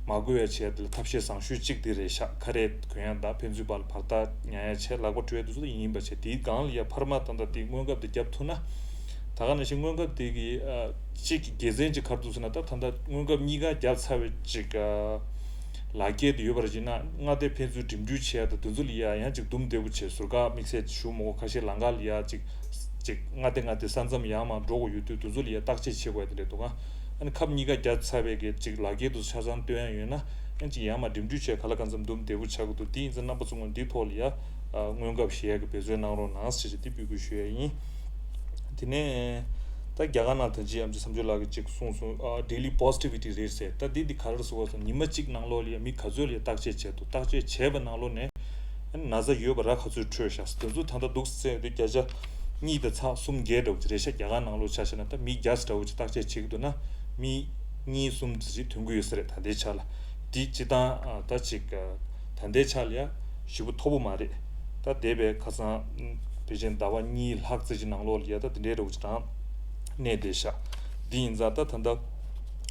མ་འགོས་ཡ་བྱེད་ཡ་དེ་ལ་ཐབས་ཤེས་བཟང་ཤོས་གཅིག་དེ་རེད་ཤག་ཁ་རས་གོན་ཡ་དང་ཕན་ཚུན་བར་ལ་བར་ཐག་ཉར་ཡ་བྱས་ལག་པ་བཀྲུ་ཡ་དེ་ཚོ་ཡིན་པ་བྱས། དེའི་སྒང་ལ་ཡ་ཕར་མ་ད་ལྟ་དེ་སྔོན་ཁབ་དེ་བརྒྱབ་ཐུབ་ན། ད་ག་ནང་བཞིན་སྔོན་ཁབ་དེ་གི་ཨ་གཅིག་གི་དགེ་མཚན་གཅིག་ག་རེ་འདུག་ཟེར་ན། ད་ད་ལྟ་སྔོན་ཁབ་གཉིས་ཀ་བརྒྱབ་ཚར་བའི་ཅིག་ཨ་ལག་འཁྱེར་དེ་ཡོད་པ་རེད་ཅེ་ན། མངའ་སྡེ་ཕན་ཚུན་འགྲིམ་འགྲུལ་བྱེད་ཡ་དང་དེ་ཚོ་ལ་ཡ་ཡང་ཅིག་འདུམ་བདེ་པོ་བྱས། ཟུར་བཀག་དམིགས་བསལ་ཞུ་མ་དགོས། ཁ་ཤས་ལམ་ཁ་ལ་ཡ་ཅིག་ཅིག་མངའ་སྡེ་མངའ་སྡེ་ས་མཚམས་ཡར་མར་འགྲོ་དགོས་ཡོད་དུས་དེ་ཚོ་ལ་ཡ་བརྟག་དཔྱད་བྱེད་དགོས་ཡ་དེ་འདྲ་འདུག་ག་ཨ་ནི་ཁབ་གཉིས་ཀ་བརྒྱབ་ཚར་བའི་གི་ཅིག་ལག་འཁྱེར་དེ་ཚོ་ཆ་ཚང་སྟོན་ཡ་ཡོད་ན་ཡང་ཅིག་ཡར་མར་འགྲིམ་འགྲུལ་བྱས་ག་ལ་གང་འཚམ་འདུམ་བདེ་པོ་ཆགས་ཀྱི་འདུག་དེ་ཡིན་ཙང་རྣམ་པ་ཚོ་ངོས་འདིའི་ཐོག་ལ་ཡ་ཨ་སྔོན་ཁབ་བཞེས་ཡ་གི་འབད་བརྩོན་གནང་རོགས་གནང་ཟེར་ཅིག་དེ་འབོད་སྐུལ་ཞུ་ཡ་ཡིན། དེ་ནས་ད་རྒྱ་གར་ནང་ད་ཅི་ཨེམ་ཆི་བསམ་ཆོས་ལགས་ཀྱིས་ཅིག་གསུངས་སོང་། ཨ་daily positivity rate ཟེར། ད་འདི་འདི་ག་རེ་ཟེར་བ་ཟེར་ན་ཉི་མ་གཅིག་ནང་ལོགས་ལ་ཡ་མི་ག་ཚོད་ལ་ཡ་བརྟག་དཔྱད་བྱས་འདུག་བརྟག་དཔྱད་བྱས་པ་ནང་ལོགས་ནས་ན་ཚ་ཡོད་པ་ར་ག་ཚོད་འཕྲོད་ཤག་དེ་ཚོ་ད་ལྟ་འདུག་ཟེར་དུས་བརྒྱ་ཆ་གཉིས་དང་ཚེག་གསུམ་བརྒྱད་འདྲ་བོ་ཅིག་རེད་ཤག་རྒྱ་གར་ནང་ལོགས་ཆ་བཞག་ན་ད་མི་བརྒྱ་ཙམ་འདྲ་བོ་ཅིག་བརྟག་དཔྱད་བྱེད་ཀྱི་འདུག་ན་མི་གཉིས་གསུམ་ཙམ་ཅིག་ཐོན་གྱི་ཡོད་ས་རེད། ད་ལྟའི་ཆ་ལ་འདི་སྤྱི་བཏང་ཨ་ད་ཅིག་ཨ་ད་ལྟའི་ཆ་ལ་ཡ་ཞེ་པོ་མཐོ་པོ་མ་རེད། ད་འདས་པའི་ཁ་སང་ཕལ་ཆེར་ཟླ་བ་གཉིས་ལྷག་ཙམ་ཅིག་ནང་ལོགས་ལ་ཡ་ད་དེ་འདྲའི་འདྲ་བོ་ཅིག་རང་གནས་བསྡད་ཤག་འདི་ཡིན་ཙང་ད་ད་ལྟ་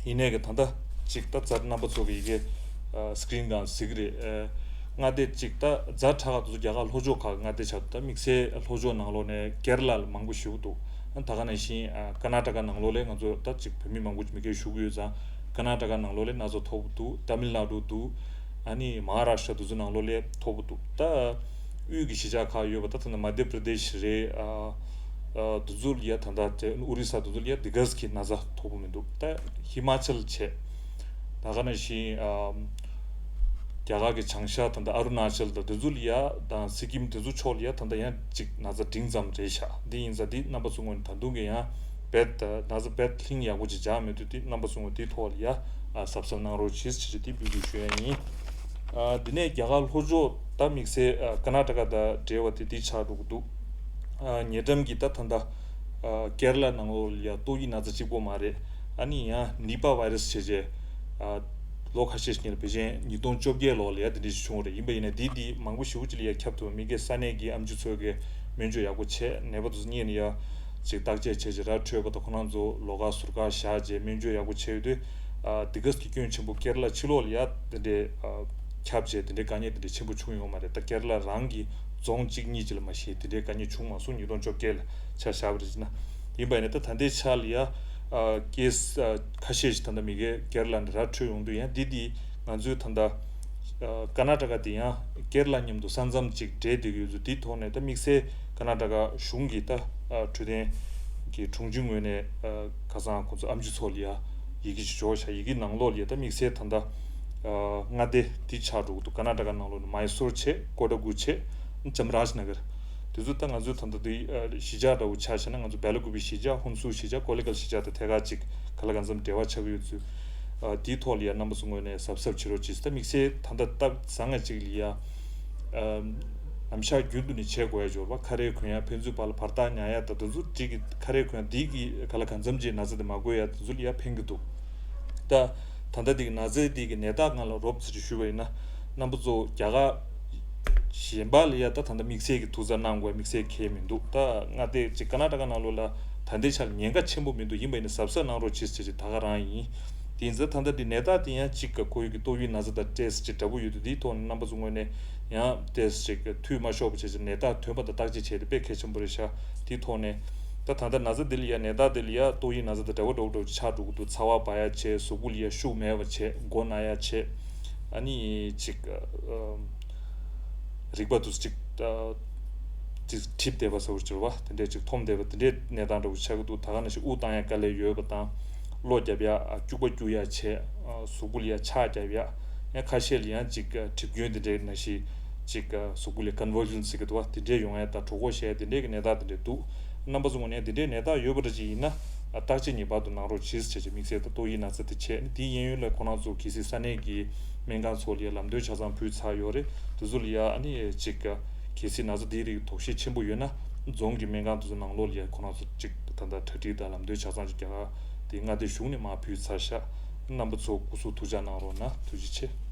ཡིན་ནའི་གི་ད་ལྟ་ཅིག་ད་ཛ་རྣམ་པ་ཚོ་གི་ཡི་གེ་ཨ་སི་ཀི་རིན་སྒང་གཟིགས་ཀྱི་རེད། ཨ་མངའ་སྡེ་ཅིག་ད་ཛ་ཁྲ་ག་དེ་ཚོ་རྒྱ་གར་ལྷོ་ཕྱོགས་ཁག་མངའ་སྡེ་ཆགས་འདུག་ད་དམིགས་བསལ་ལྷོ་ཕྱོགས་ནང་ལོགས་ནས་ཀེ་ར་ལ་ལ་མང་པོ་ཞེ་པོ་འདུག་ཨ་ད་ག་ནང་བཞིན་ཨ་ཀར་ནཱ་ཊ་ཀ་ནང་ལོགས་ལ་ང་ཚོ་ད་ཅིག་བོད་མི་མང་པོ་མི་སྒེར་བཞུགས་ཀྱི་ཡོད་ཙང་ཀར་ནཱ་ཊ་ཀ་ནང་ལོགས་ལ་ན་ཚ་མཐོ་པོ་འདུག་ཏ་མིལ་ནཱ་ཌུ་འདུག་ཨ་ནི་མ་ཧ་རཱ་ཤ་ཊ་དེ་ཚོ་ནང་ལོགས་ལ་མཐོ་པོ་འདུག་ད་དབུས་ཀྱི་གཞིས་ཆགས་ཁག་ཡོད་པ་ད་ད་ལྟ་མ་དྷྱ་པྲ་དེཤ་རེད། ཨ་ཨ་དེ་ཚོ་ལ་ཡ་ད་ལྟ་དེ་ཨོ་རི་ས་དེ་ཚོ་ལ་ཡ་དེ་ག་ཙམ་གྱི་ན་ཚ་མཐོ་པོ་མི་འདུག་ད་ཧི་མ་ཅལ་བྱས། ད་ག་ནང་བཞིན་ཨ་རྒྱ་གར་གྱི་བྱང་ཤར་ད་ལྟ་ཨ་རུ་ན་ཅལ་དང་དེ་ཚོ་ལ་ཡ་དང་སི་ཀིམ་དེ་ཚོ་ཕྱོགས་ལ་ཡ་ད་ལྟ་ཡང་ཅིག་ན་ཚ་འབྲིང་ཙམ་རེད་ཤག་འདི་ཡིན་ཙང་འདི་རྣམ་པ་ཚོ་ངོས་ནས་ད་དུང་གི་ཡང་རྦད་ན་ཚ་རྦད་ལྷིང་ཡག་པོ་ཅིག་འཇགས་མེད་དུས་འདི་རྣམ་པ་ཚོ་ངོས་འདིའི་ཐོག་ལ་ཡ་ཨ་གཟབ་གཟབ་གནང་རོགས་གྱིས་ཞེས་འདི་འབོད་སྐུལ་ཞུ་ཡ་ཡིན། ཨ་འདི་ནས་རྒྱ་གར་ལྷོ་ཕྱོགས་ད་དམིགས་བསལ་ཨ་ཀར་ནཱ་ཊ་ཀ་དང་འབྲེལ་བ་དེ་འདི་ཆགས་འགྲོ་གི་འདུག་ཨ་ཉེ་འགྲམ་གྱི་ད་ད་ལྟ་ཨ་ཀེ་ར་ལ་ནང་ལོགས་ལ་ཡ་ཏོག་དབྱིབས་ན་ཚ་གཅིག་པོ་མ་རེད། ཨ་ནི་ཡང་ནི་པ་བྷའི་རེ་སི་བྱས་བྱས་ཨ་ལོ་ཁ་ཤས་ཤིག་ཉིན་ལ་ཕལ་ཆེར་ཉིས་སྟོང་བཅོ་བརྒྱད་ལོ་ལ་ཡ་དེ་འདྲ་ཞིག་བྱུང་བ་རེད། ཡིན་པ་ཡིན་ནའི་འདི་འདི་མང་པོ་ཞེ་པོ་ཅིག་ལ་ཡ་ཁྱབ་ཐུབ་པ་མི་སྒེར་ས་གནས་ཀྱི་ཨེམ་ཆི་ཚོས་ཀྱི་སྨན་བཅོས་ཡག་པོ་བྱས། ནད་པ་དེ་ཚོ་གཉིད་ནས་ཡ་ཅིག་བརྟག་དཔྱད་བྱས་བྱས་ར་འཕྲོད་པ་དང་ཁོ་རང་ཚོ་ལོགས་ཀ་ཟུར་བཀག་བཞག་བྱས་སྨན་བཅོས་ཡག་པོ་བྱས་ཡོད་དུས་ཨ་དེ་ག་ཙམ་གྱི་སྐྱོན་ཆེན་པོ་ཀེ་ར་ལ་ཕྱི་ལོགས་ལ་ཡ་དེ་འདྲའི་ཨ་ཁྱབ་བྱས་དེ་འདྲའི་དཀའ་ངལ་དེ་འདྲའི་ཆེན་པོ་བྱུང་ཡོད་མ་རེད། ད་ཀེ་ར་ལ་རང་གི་རྫོང་གཅིག་གཉིས་ཅིག་ལ་མ་གཞི་དེ་འདྲའི་དཀའ་ངལ་བྱུང་མ་སོང་། ཉིས་སྟོང་བཅོ་བརྒྱད་ལ་ཆ་བཞག་པ་རེད་ཅེ་ན། ཡིན་པ་ཡིན་ན་ད་ད་ལྟའི་ཆ་ལ་ཡ་ ཨ་ཀེ་སི་ཨ་ཁ་ཤས་ཤིག་ད་ལྟ་མི་སྒེར་སྒེར་ལ་འདྲ་འཕྲོད་ཡོང་དུས། ཡང་འདི་འདི་ང་ཚོའི་ད་ལྟ་ཨ་ཀར་ནཱ་ཊ་ཀ་འདི་ཡང་སྒེར་ལ་མཉམ་དུ་ས་མཚམས་ཅིག་འབྲེལ་བསྡད་ཀྱི་ཡོད་ཚུལ་འདིའི་ཐོག་ནས། ད་དམིགས་བསལ་ཀར་ནཱ་ཊ་ཀ་གཞུང་གི་ད་ཨ་འཕྲོད་བསྟེན་གྱི་དྲུང་ཆེ་ངོས་ནས་ཨ་ཁ་སང་ཁོང་ཚོ་ཨེམ་ཆི་ཚོ་ལ་ཡ་ཡི་གེ་ཅིག་འབྱོར་ཤག་ཡི་གེ་ནང་ལོགས་ལ་ཡ་ད་དམིགས་བསལ་ད་ལྟ་ཨ་མངའ་སྡེ་འདི་ཆགས་འགྲོ་གི་འདུག་ཀར་ནཱ་ཊ་ཀ་ནང་ལོགས་ནས་མའི་སོར་བྱས། ཀོ་ཌ་གུ་བྱས། ཅམ་རཱཇ་ན་གར། དེ་ཚོ་ད་ང་ཚོའི་ད་ལྟ་དེ་ཨ་གཞིས་ཆགས་འདྲ་བོ་ཆ་བཞག་ན། ང་ཚོ་སྦེ་ལ་ཀུ་པི་གཞིས་ཆགས། ཧུན་སུར་གཞིས་ཆགས། ཀོ་ལི་གྷལ་གཞིས་ཆགས་དང་ཐད་ཀར་ཅིག་ག་ལ་གང་འཚམ་འབྲེལ་བ་ཆགས་ཀྱི་ཡོད་ཚུལ། ཨ་དེའི་ཐོག་ལ་ཡ་རྣམ་པ་ཚོ་ངོས་ནས་གཟབ་གཟབ་བྱེད་རོགས་གྱིས། ད་དམིགས་བསལ་ད་ལྟ་སྟབས་བཟང་ང་ཅིག་ལ་ཡ་ཨ་ནམ་ཞག་རྒྱུན་དུ་ནས་བྱེད་དགོས་ཡ་འབྱོར་བ། ཁ་རས་གོན་ཡ། ཕན་ཚུན་བར་ལ་བར་ཐག་ཉར་ཡ་དང་། དེ་ཚོ་ཅིག་གི་ཁ་རས་གོན་ཡ་འདི་གི་ག་ལ་གང་འཚམ་ཅིག་ན་ཚ་དེ་མ་འགོས་ཡ་དེ་ཚོ་ལ་ཡ་ཕན་གྱི་འདུག་ད་ད་ལྟ་དེ་གི་ན་ཚ་དེ་གི་ནད་རྟགས་སྔ་ལ་རོབ་ཙམ་ཅིག་ཞུས་པ་ཡིན་ན། རྣམ་པ་ཚོ་རྒྱ་གར་གཞན་པ་ལ་ཡ་ད་ད་ལྟ་དམིགས་བསལ་གྱི་ཐུགས་འཚབ་གནང་དགོས་དམིགས་བསལ་གང་ཡང་མི་འདུག་ད་མངའ་སྡེ་ཅིག་ཀར་ནཱ་ཊ་ཀ་ནང་ལོགས་ལ་ད་ལྟའི་ཆར་ཉེན་ཁ་ཆེན་པོ་མི་འདུག་ཡིན་པ་ཡིན་ན་གཟབ་གཟབ་གནང་རོགས་གྱིས་ཟེར་ཅིག་ད་ག་རང་ཡིན། དེ་ཡིན་ཙང་ད་ལྟ་འདི་ནད་རྟགས་དེ་ཡང་ཅིག་ག་ཁོ་ཡུག་གི་ཏོག་དབྱིབས་ན་ཚ་དང་ཏོག་ཙམ་ཅིག་འདྲ་པོ་ཡོད་དུས། དེའི་ཐོག་ནས་རྣམ་པ་ཚོ་ངོས་ནས་ཡང་ཏོག་ཙམ་ཅིག་འཐུས་མ་ཤོར་བ་བྱས་ཅིག་ནད་རྟགས་ཐོན་པ་དང་བརྟག་དཔྱད་བྱས་ཏེ་དཔེ་གལ་ཆེན་པོ་རེད་ཤག་དེའི་ཐོག་ནས་ད་ད་ལྟ་ན་ཚ་འདི་ལ་ཡ་ནད་རྟགས་འདི་ལ་ཡ་ཏོག་དབྱིབས་ན་ཚ་དང་འདྲ་བོ་འདྲ་བོ་འདྲ་བོ་ཅིག་ཆགས་འགྲོ་གི་འདུག་ཚ་བ་འབར་ཡ་བྱས། གཟུགས་པོ་ལ་ཡ་ཤུགས་མེད་པ་བྱས། མགོ་ན་ཡ་བྱས། ཨ་ནི་ཅིག་ཨ་རིག་པ་དུས་ཅིག་ཨ་ཅིག་འཁྲིགས་བསྡད་པ་ཟེར་བ་ཅིག་རེད་པ། དེ་འདྲས་ཅིག་འཐོམ་བསྡད་པ་དེ་འདྲས་གནས་སྟངས་འདྲ་བོ་ཆགས་ཀྱི་འདུག་ད་ག་ནང་བཞིན་དབུགས་བཏང་ཡ་དཀའ་ལས་ཡོད་པ་དང་། གློ་རྒྱབ་ཡ། ཨ་སྐྱུག་པ་སྐྱུག་ཡ་བྱས། ཨ་གཟུགས་པོ་ལ་ཡ་ཆག་རྒྱབ་ཡ། ཡང་ཁ་ཤས་ལ་ཡང་ཅིག་ཨ་གྲིབ་སྐྱོན་དེ་འདྲས་ནང་བཞིན་ཅིག་ཨ་གཟུགས་པོ་ལ་ཀོན་ཝར་ཤན་ཟེར་གྱི་འདུག་པ། དེ་འདྲས་ཡོང་ཡ་དང་གྲོད་ཁོག་བཞད་ཡ་དེ་འདྲས་ཀྱི་ནད་རྟགས་དེ་འདྲས་འདུག་རྣམ་པ་ཚོ་ངོས་ནས་དེ་འདྲའི་ནད་རྟགས་ཡོད་པ་འདྲ་ཅིག་ཡིན་ན། ཨ་བརྟག་དཔྱད་ངེས་པར་དུ་གནང་རོགས་གྱིས་ཟེར་བྱས་དམིགས་བསལ་ད་ཏོག་དབྱིབས་ན་ཚ་དེ་བྱས་ནས། དེའི་གཡས་གཡོན་ལ་ཁོ་རང་ཚོ་གལ་སྲིད་ས་གནས་ཀྱི་སྨན་ཁང་ཚོ་ལ་ཡ་ལམ་སྟོན་ཆ་ཚང་ཕུལ་ཚར་ཡོད་རེད། དེ་ཚོ་ལ་ཡ་ཨ་ནི་ཅིག་གལ་སྲིད་ན་ཚ་དེའི་རིགས་དོགས་གཞི་ཆེན་པོ་ཡོད་ན། རྫོང་གི་སྨན་ཁང་དེ་ཚོ་ནང་ལོགས་ལ་ཡ་ཁོ་རང་ཚོ་ཅིག་ད་ལྟ་གྲ་སྒྲིག་དང་ལམ་སྟོན་ཆ་ཚང་ཅིག་རྒྱ་གར་དེ་མངའ་སྡེ་གཞུང་ནས་མར་ཕུལ་ཚར་ཤག་རྣམ་པ་ཚོ་སྐུ་གཟུགས་ཐུགས་ཅག་གནང་རོགས་གནང་། ཐུགས་རྗེ་ཆེ།